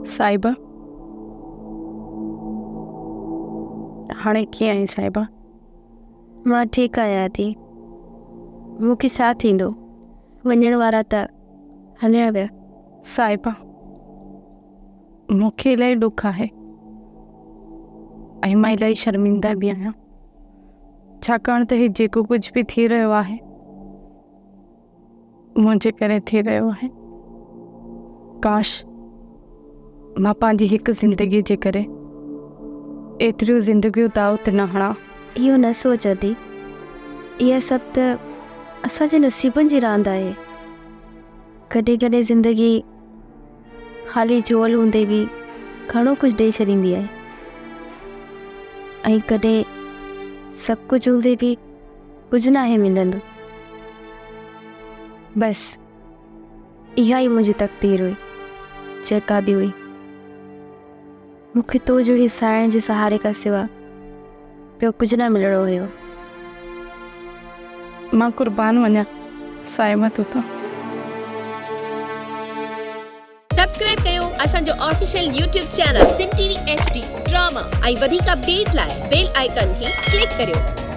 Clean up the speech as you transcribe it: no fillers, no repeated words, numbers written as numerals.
صاحبه هاڻي ڪيئن آهين صاحبه؟ مان ٺيڪ آهيان ادي. مون کي ڇا ٿيندو؟ وڃڻ وارا ته هليا ويا. صاحبه مون کي الاهي ڏک آهي ۽ مان الاهي شرمنده به آهيان ڇاڪاڻ ته هي جيڪو ڪجهه به ٿي رهيو آهي منهنجي ڪري ٿي رهيو آهي. ڪاش مان پنهنجي هڪ زندگي جي ڪري ايتريون زندگيون داء تي نه هڻان. اهو نه سوچ ادي، اها سڀ ته اسان جي نصيبن جي راند آهي. ڪڏهن ڪڏهن زندگي خالي جهول هوندي به گهڻو ڪجهه ڏئي ڇڏيندي آهي ۽ ڪڏهن سڀ ڪجهه هوندي به ڪجهه ناهي ملندو. بس اها ئي منهنجي تقدير هئي جيڪا به هئي. مون کي تو جهڙي سائڻ جي سهاري کان سوا ٻيو ڪجهه نه ملڻو هيو. مان قربان وڃان صاحبه تو تان. سبسڪرائب ڪيو اسان جو official YouTube channel Sindh T V H D drama ۽ وڌيڪ اپڊيٽ لاء بيل آئيڪان کي ڪلڪ ڪريو.